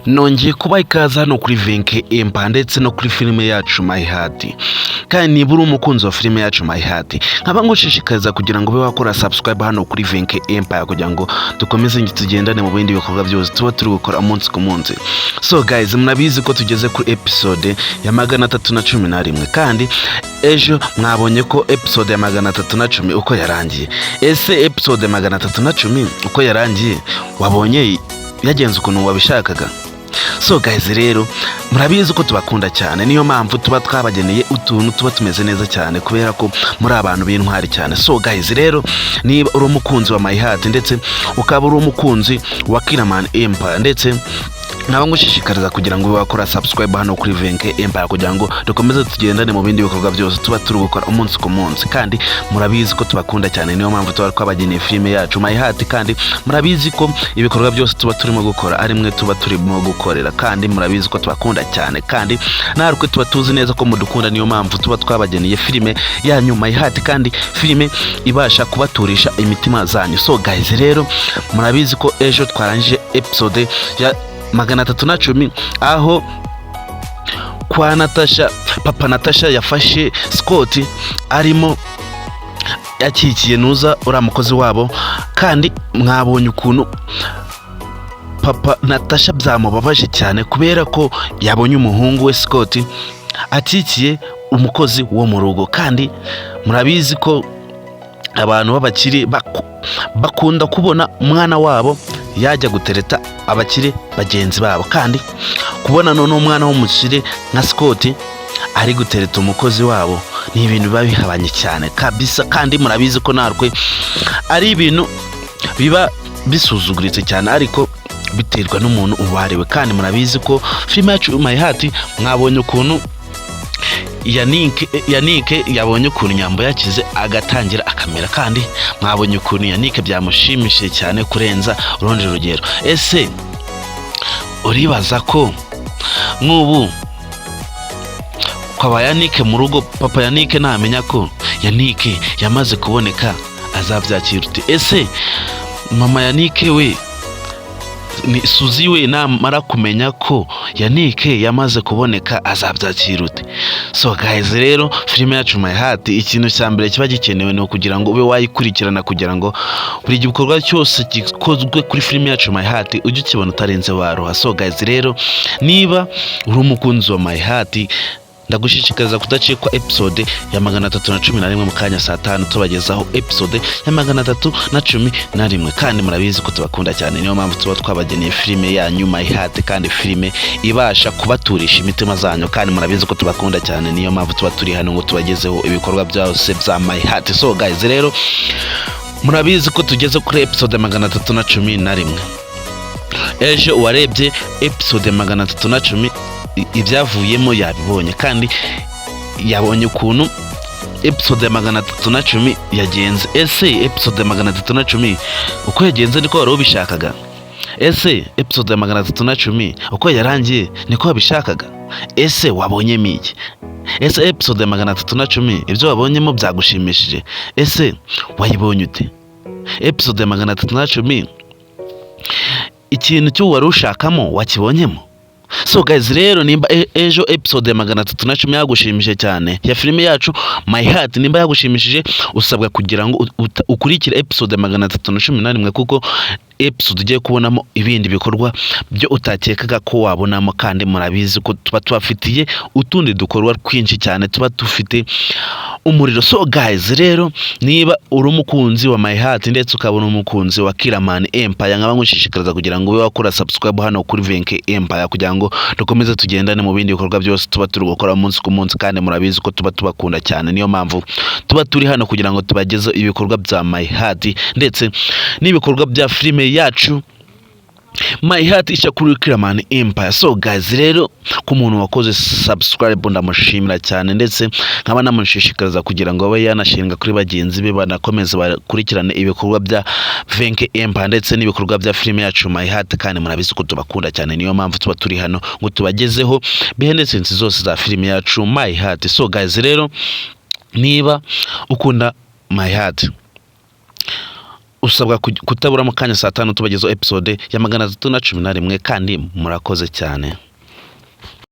Nongeye kubaha ikaze hano kuri Venke Empire ndetse no kuri filime yacu My Heart. Kandi niba uri umukunzi wa filime yacu My Heart, nkaba ngushishikariza kugira ngo ube wakora subscribe hano kuri Venke Empire, kugira ngo dukomeze tugendane mu bindi bikorwa byose tuba turi gukora umunsi ku munsi. So guys, murabizi ko tugeze kuri episode ya 311, kandi ejo mwabonye ko episode ya 310 uko yarangiye. Ese episode ya 310 uko yarangiye, wabonye yagenze ukuntu wabishakaga? So guys, rero murabizi ko tubakunda cyane, niyo mpamvu tuba twabageneye utuntu tuba tumeze neza cyane, kubera ko muri abantu b'intwari cyane. So guys, rero niba uri umukunzi wa My Heart ndetse ukaba uri umukunzi wa Killaman Empire, ndetse nkaba ngushishikariza kugira ngo ube wakora subscribe hano kuri Venke Empire, kugira ngo dukomeze tugendane mu bindi bikorwa byose tuba turi gukora umunsi ku munsi. Kandi murabizi ko tubakunda cyane, niyo mpamvu tuba twabageneye filime yacu My Heart. Kandi murabizi ko ibikorwa byose tuba turimo gukora ari mwe tuba turimo gukorera, kandi murabizi ko tubakunda cyane, kandi natwe tuba tuzi neza ko mudukunda, niyo mpamvu tuba twabageneye filime yanyu My Heart, kandi filime ibasha kubaturisha imitima zanyu. So guys, rero murabizi ko ejo twarangije episode ya 310, aho kwa Natasha, papa Natasha yafashe Scott arimo yakikiye nuza uriya mukozi wabo. Kandi mwabonye ukuntu papa Natasha byamubabaje cyane, kubera ko yabonye umuhungu we Scott akikiye umukozi wo mu rugo. Kandi murabizi ko abantu b'abakire bakunda kubona umwana wabo yajya gutereta abakire bagenzi babo, kandi kubona none umwana w'umukire nka Scott ari gutereta umukozi wabo ni ibintu biba bihabanye cyane kabisa. Kandi murabizi ko natwe ari ibintu biba bisuzuguritse cyane, ariko biterwa n'umuntu uwo ari we. Kandi murabizi ko filime yacu My Heart, mwabonye ukuntu Yannick yabonye ukuntu Nyambo yakize, agatangira akamera, kandi mwabonye ukuntu Yannick byamushimishije cyane kurenza urundi rugero. Ese uribaza ko nk'ubu kwa Yannick mu rugo, papa Yannick namenya ko Yannick yamaze kuboneka, azabyakira ute? Ese mama Yannick we, ni Suzi we, namara kumenya ko Yannick yamaze kuboneka, azabyakira ute? So guys, rero filime yacu My Heart, ikintu cya mbere kiba gikenewe ni ukugira ngo ube wayikurikirana, kugira ngo buri gikorwa cyose gikozwe kuri filime yacu My Heart ujye ukibona utarenze waruha. So guys, rero niba uri umukunzi wa My Heart, ndagushishikariza kudacikwa episode ya 311 mu kanya saa 5, tubagezaho episode ya 311. Kandi murabizi ko tubakunda cyane, niyo mpamvu tuba twabageneye filime yanyu My Heart, kandi filime ibasha kubaturisha imitima zanyu. Kandi murabizi ko tubakunda cyane, niyo mpamvu tuba turi hano ngo tubagezeho ibikorwa byose bya My Heart. So guys, rero murabizi ko tugeze kuri episode 311. Ejo uwarebye episode 310, ibyavuyemo yabibonye, kandi yabonye ukuntu episode ya 310 yagenze. Ese episode ya 310 uko yagenze niko wari ubishakaga? Ese episode ya 310 uko yarangiye niko wabishakaga? Ese wabonyemo iki? Ese episode ya 310 ibyo wabonyemo byagushimishije? Ese wayibonye ute episode ya 310? Ikintu cyo wari ushakamo wakibonyemo? So guys, rero nimba ejo episode ya 310 yagushimishije cyane ya filime yacu My Heart, nimba yagushimishije, usabwa kugira ngo ukurikire episode ya 311, kuko episode ugiye kubonamo ibindi bikorwa byo utakekaga ko wabonamo. Kandi murabizi ko tuba tubafitiye utundi dukorwa twinshi cyane, tuba dufite umuriro. So guys, rero niba uri umukunzi wa My Heart ndetse ukabona umukunzi wa Killaman Empire, nkaba ngushishikariza kugira ngo ube wakora subscribe hano kuri Venke Empire, kugira ngo dukomeze tugendane mu bindi bikorwa byose tuba turi gukora umunsi ku munsi. Kandi murabizi ko tuba tubakunda cyane, niyo mpamvu tuba turi hano kugira ngo tubagezeho ibikorwa bya My Heart ndetse n'ibikorwa bya filime yacu My Heart ica kuri Killaman Empire. So guys, rero ku muntu wakoze subscribe ndamushimira cyane, ndetse nkaba namushishikariza kugira ngo abe yanashinga kuri bagenzi be, banakomeze bakurikirane ibikorwa bya Venke Empire ndetse n'ibikorwa bya filime yacu My Heart. Kandi murabizi ko tubakunda cyane, niyo mpamvu tuba turi hano ngo tubagezeho behind the scenes zose za filime yacu My Heart. So guys, rero niba ukunda My Heart Usabwa kutabura mu kanya saa 5 tubagezaho episode ya 311, kandi murakoze cyane.